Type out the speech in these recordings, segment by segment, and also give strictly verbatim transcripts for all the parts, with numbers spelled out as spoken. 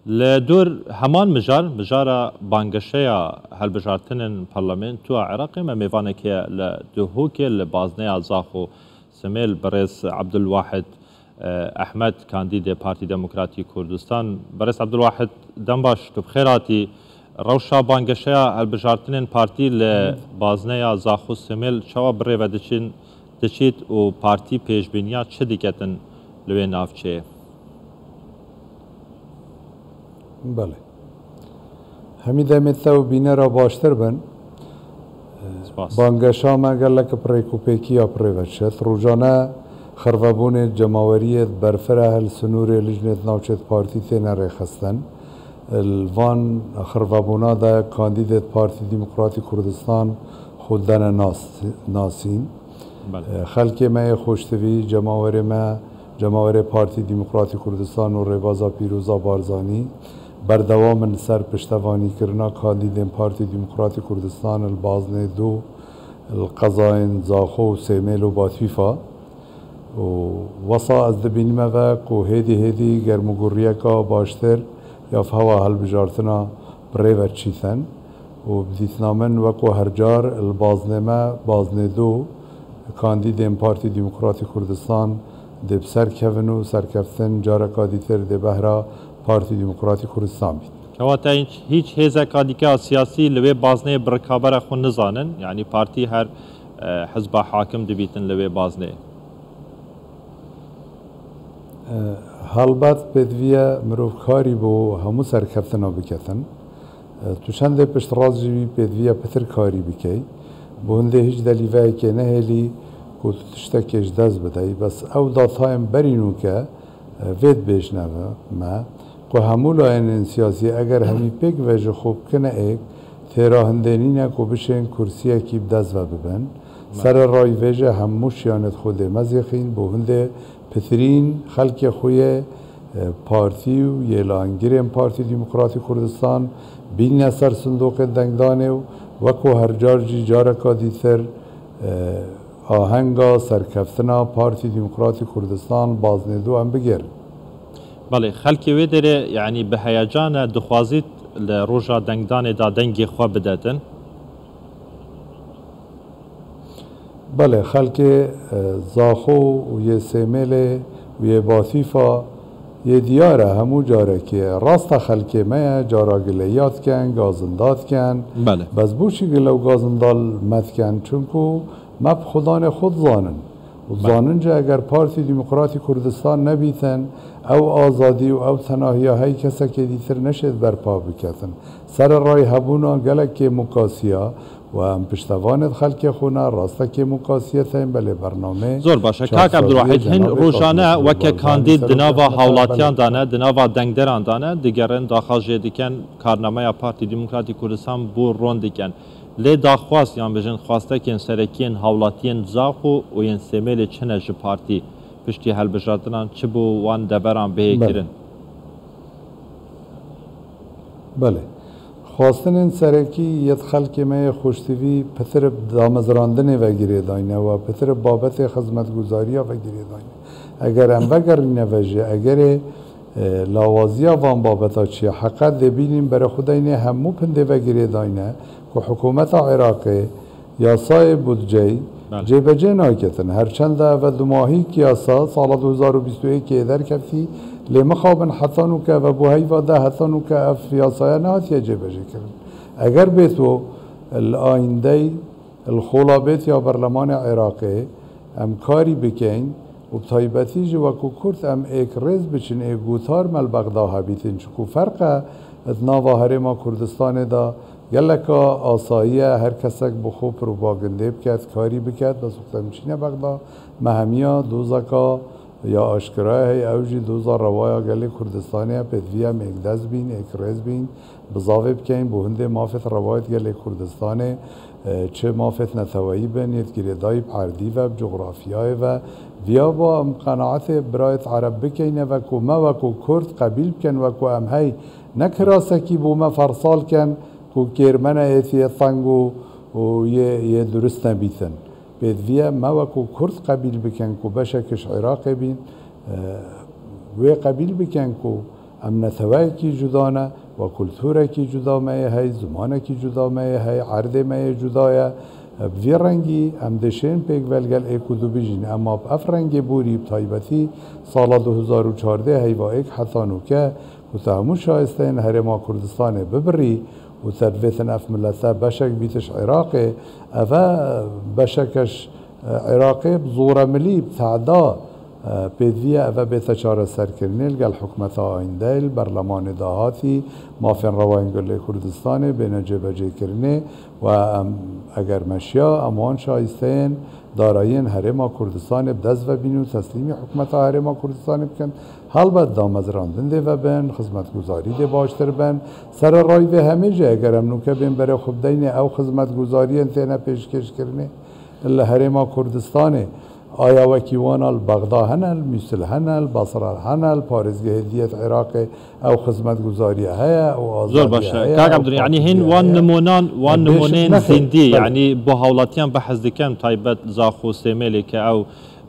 Li dor heman mijar, mijara bangeşeya hilbijartinên parlamentoya Iraqê, me mêvanek heye li Duhokê, li bazneya Zaxo Simêl, birêz Abdulwahid, e, Ehmed, kandîdê Partî Demokratî Kurdistan. Birêz Abdulwahid, dem baş, tu bi xêr hatî. Rewşa bangeşeya hilbijartinên partî li bazneya Zaxo Simêl çawa bi rê ve diçin, diçît û partî pêşbîniya çi diketin li wê navçeyê? Belê. Hemî demê te û bînera baştir bin. Spas. Bangeşa me gelek bi rêkûpêkiya bi rê ve çêt. Rojane xirvebûnê cemaweriyê di berfireh li sinûrê lijnê di navçê di partî têne rêxistin. Li van xirvebûna de kandîdê di Partî Demokratî Kurdistan xwe dene nas-, nasîn. Belê. Xelkê me yê xweştivî, cemawerê me, cemawerê Partî Demokratî Kurdistan û rêbaza Pîroza Barzanî berdewam in li ser piştevanîkirina kandîdên Partî Demokratî Kurdistan li baznê du li qezayên Zaxo û Sêmêl û Batîfa. Û wesa ez dibînime ve ku hêdî hêdî germûguriyeka baştir ya hewa hilbijartina bi rê ve çîtin û bi dîtina min weko her car li baznê me, baznê du kandîdên Partî Demokratî Kurdistan dê bi ser kevin û serkeftin careka dîtir dê behra Partî Demokratî Kurdistan bît. Kewata hîç, hîç hêzeka dîke ya siyasî li wê bazneyê bi rikabera xwe nizanin, yanî partî her, e, hizba hakim dibîtin li wê bazneyê. E, Helbet pêdiviye mirov karî bo hemû serkeftina biketin. E, tu çendê piştrast jî wî pêdiviye pitir karî bikey. Bo hindê hîç delîveyekê nehêlî ku tu tiştekê ji dest bidey. Bes ew datayên berî nûke, e, vê dibêjne ve me ku hemû layînên siyasî eger hemî pêk ve ji xwe bikine êk, têra hindê nîne ku bişên kursiyekî bi dest ve bibin. Serê rayî vê jî hemû şiyanê xwe dê mezêxîn, bo hindê pitirîn xelkê xwe yê, e, partî û yê layîngirên Partî Demokratî Kurdistan bînne ser sindoqê dengdanê û weko her car jî careka dîtir, e, ahenga serkeftina Partî Demokratî Kurdistan baznê du em bigerin. Belê, xelkê wê derê, yanî bi heyecan e, dixwazît li roja dengdanê de dengê xwe bidetin? Belê, xelkê, e, Zaxo û yê Sêmêlê û yê Batîfa yê diyar e, hemû carekê. Rast e, xelkê me ye, cara gileya dikin, gazinda dikin. Belê. Bes bo çi gile û gazinda me dikin? Çunku me bi xudanê xwe dizanin. Û Belê. Zanin jî eger Partî Demokratî Kurdistan nebîtin, ew azadî û ew tenahiya hey kesekê dîtir neşêt berpa biketin. Serê rayî hebûna gelek kêmûkasiya û em piştevanê di xelkê xwe ne, rast e kêmûkasiyê tên, belê bernameyê Zor baş e. Kak Abdulwahid, hîn rojane weke kandîd di nava hawlatiyan de ne, di nava dengderan de ne, digerin daxwaz jê dikin, karnameya Partî Demokratî Kurdistan bo ron dikin. Lê daxwaz yan bijin xwastekên serekiyên hawlatiyên Zaxo û yên Sêmêlê çi ne ji partî? Piştî helbijartinan çi bo wan deveran bihê Belê. kirin? Belê. Xwastinên serekî yê xelkê me yê xweştivî pitir bi damezrandinê ve girêdayne we, pitir bi babetê xizmetguzariya ve girêdayne. Eger em vegerîne ve jî, egerê, e, lawaziya van babeta çi ye? Heqet dê bînîn berê xwe deynê hemû pindê ve girêdayne ku hikûmeta Iraqê yasayê budceyê Belê. cêbecê naketin. Her çend ev e dumahîk yasa sala du hezar û bîst û yekê derkevtî, lê mixabin heta nûke ve bo heyva de heta nûke ev yasaya nehatiye cêbecêkirin. Eger bêto li ayîndeyê li xola bêt ya berlemanê Iraqê em karî bikeyn û bi taybetî jî wekû Kurd em êk rêz biçin, êk gotar me li Bexda hebîtin. Çiku ferq e di nava Herêma Kurdistanê de geleka asayî ye, her kesek bi xwe propagandê biket, karî biket, bes wexta em çîne Bexda, me hemiya dozeka ya aşkira ye, hey ew jî doza rewaya gelê Kurdistanê ye, pêdivî em êkdest bîn, êkrêz bîn, bizavê bikeyn bo hindê mafêt rewayêt gelê Kurdistanê, e, çi mafêt neteweyî bin, yêt girêdayî bi erdî ve, bi cografyayê ve. Viya bo em qenaetê birayêt ereb bikeyne ve ku me wekû Kurd qebîl bikin, wekû em hey ne kirasekî bo me fersal ken ku kêrmene êtiye teng û, û yê, yê durist nebîtin. Pêdivî ye me wekû Kurd qebîl bikin ku beşek ji Iraqê bîn, e, wê qebîl bikin ku Em neteweyekî cuda ne, we kulturekî cuda me yê hey, zimanekî cuda me yê hey, erdê me yê cuda ye. Bi vî rengî em dê şên pêk ve li gel ê ku dibijîn. Ema bi ev rengê borî, bi taybetî sala du hezar û çardeh heyva êk heta nûke ku te hemû şayisteyên Herêma Kurdistanê bibirî û te divêtin ev milete beşek bîtiş Iraqê, eve beşekeş Iraqê bi zoremilî, bi teda, e, pêdiviye eve bête çareserkirinê li gel hikûmeta ayîndeyê, li berlemanê dahatî, mafên rewayên Gulê Kurdistanê bêne cêbecêkirinê û em, eger meşiya, em wan şayisteyên darayiyên Herêma Kurdistanê bi dest ve bînin û teslîmî hikûmeta Herêma Kurdistanê bikin. Helbet damezrandin dê vebin, xizmetguzarî dê baştir bin. Sererayî vê hemê jî eger em nûke bên berê xwe bideynê ew xizmetguzariyên têne pêşkêşkirinê, li Herêma Kurdistanê, aya wekî wana li Bexda hene, li Mûsil hene, li Basra hene, li parêzgehê diyê di Iraqê ew xizmetguzariye heye, ew Zor azadiye baş e. Heye, Kak ew Abdul, yanî hên paqijtiye wan heye. Nimonan, wan Bêşik nimonên nexêr, zîndî, belê. Yanî bo hawlatiyan behs dikin, taybet Zaxo Sêmêlê ke ew,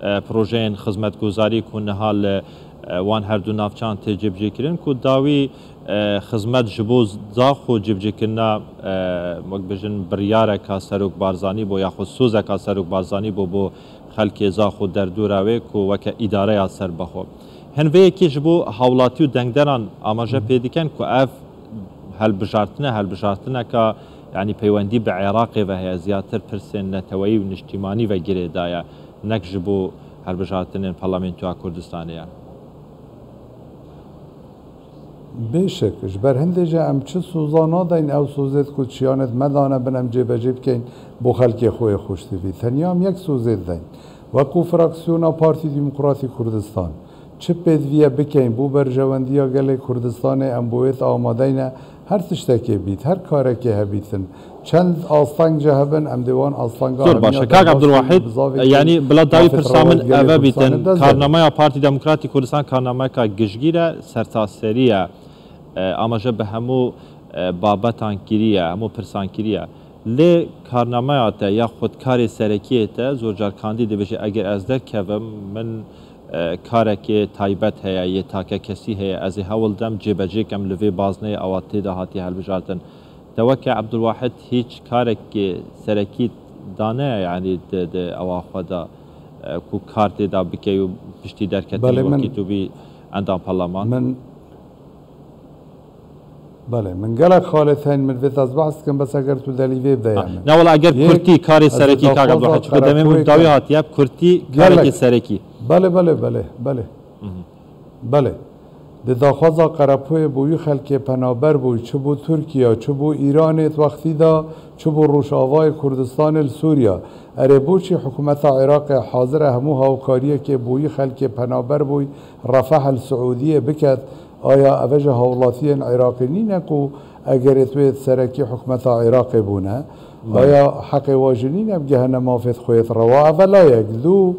e, projeyên xizmetguzarî ku niha li, e, wan her du navçan tê cêbicêkirin, ku dawî, e, xizmet ji bo Zaxo cêbicêkirina, e, wek bijin biryareka Serok Barzanî bo, yaxud sozeka Serok Barzanî bo, bo xelkê Zaxo derdora wê ku weke îdareya serbexwe. Hin vê yekê ji bo hawlatî û dengderan amaje pê dikin ku ev helbijartine, helbijartineka, yanî peywendî bi Iraqê ve heye, ziyatir pirsên neteweyî û niştîmanî ve girêdaye, nek ji bo helbijartinên Parlamentoya Kurdistanê ye. Bêşik, ji ber hindê jî em çi soza nadeyn, ew sozêt ku çiyanêt me dane bin em cêbecê bikeyn bo xelkê xwe yê xweştivî. Tenya em yek sozê dideyn. Wekû fraksiyona Partî Demokratî Kurdistan, çi pêdiviye bikeyn bo berjewendiya gelê Kurdistanê, em bo wê de amadeyne, her tiştekê bît, her karekê hebîtin. Çend asteng jî hebin, em dê wan astanga Zor hemiya baş e. Kak derbas Abdulwahid, bikin, bizavê yanî bila dawî mafê pirsa min eve bîtin, Kurdistanê dest karnameya Partî Demokratî Kurdistan karnameyeka giştgîr e, sertaserî ye. E, amaje bi hemû, e, babetan kiriye, hemû pirsan kiriye. Lê karnameya te yaxud karê serekiyê te zor car kandî dibêje, eger ez derkevim, min, e, karekê taybet heye, yê takekesî heye, ez ê hewl dem cêbecê kem, li vê bazneyê ewa tê de hatiye hilbijartin. Te weke Ebdulwahid hîç karekê serekî dane, yanî di, di ewa xwe de, e, ku kar tê de bikey û piştî derketî Belê, min, wekî tu bî endam parleman? Min, belê, min gelek xalê tên min vê tez behs dikim, bes eger tu delî vê bide Ha, min. Ne wala eger Yek, kurtî karê ez ê serekî, Kak daxwaza Ebdulwahid, çiko demê min Qerepoyê dawî hatiye, kurtî Gelek. karekê serekî. Belê, belê, belê, belê. Mhm. Belê. Di daxwaza Qerepoyê bo wî xelkê penaber bûy, çi bo Tirkiye, çi bo Îranê di wextî de, çi bo Rojavayê Kurdistanê li Sûriye. Erê, boçî hikûmeta Iraqê hazir e hemû hawkariyekê bo wî xelkê penaber bûy Refah li Siûdiyê biket? Aya eve ji hawlatiyên Iraqê nîne ku egerê tu yê serekî hikûmeta Iraqê bûne? Belê. Aya heqê wa jî nîne bigehine mafê xwe yê rewa? Eve layek. Du,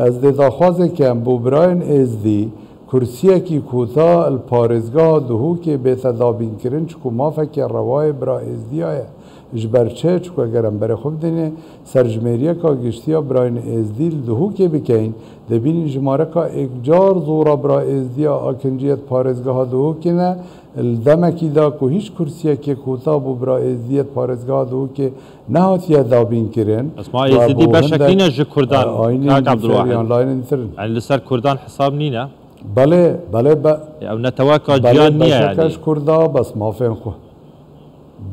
ez dê daxwazê kem bo birayên Êzdî, kursiyekî kota li parêzgeha Duhokê bête dabînkirin, çiku mafekê rewayê bira Êzdiya ye. Ji ber çi? Çiku eger em berê xwe bidînê serjimêriyeka giştî ya birayên Êzdî li Duhokê bikeyn, dê bînîn jimareka êkcar zora bira Êzdiya Akinciyê di parêzgeha Duhokê ne, li demekî de ku hîç kursiyekê kota bo bira Êzdiyê di parêzgeha Duhokê nehatiye dabînkirin. Esma Êzidî beşek nîne ji Kurdan, e, ayînên Kak Ebdulwahid. Yan layînên din. Yani li ser Kurdan hesab nîne? Belê, belê, be-, Ew neteweka belê, ciyan niye beşeke yani? Ji Kurda, bes mafên xwe.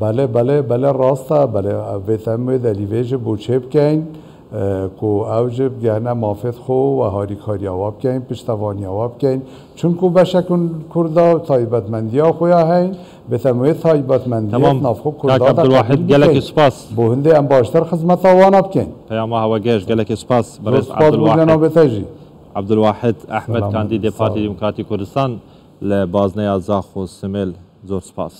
Belê, belê, belê, rast e, belê, vê te em wê delîvê ji bo çê bikeyn, e, ku ew ji bigehne mafê xwe û harîkariya wa bikeyn, piştevaniya wa bikeyn. Çunku beşekun Kurda taybetmendiya xwe ya heyn, vê te em wê taybetmendiyê Tamam. nav xwe Kurda Kak de Abdulwahid, qebûl gelekî bikeyn. Spas. Bo hindê em baştir xizmeta wana bikeyn. Peyama hewe geş, gelekî spas. Zor Berêz spas bo Abdulwahid. cenabê te jî. Abdulwahid Ahmed, Selamet, kandîdê sağ Partî olun. Demokratî Kurdistan li bazneya Zaxo Simêl. Zor spas.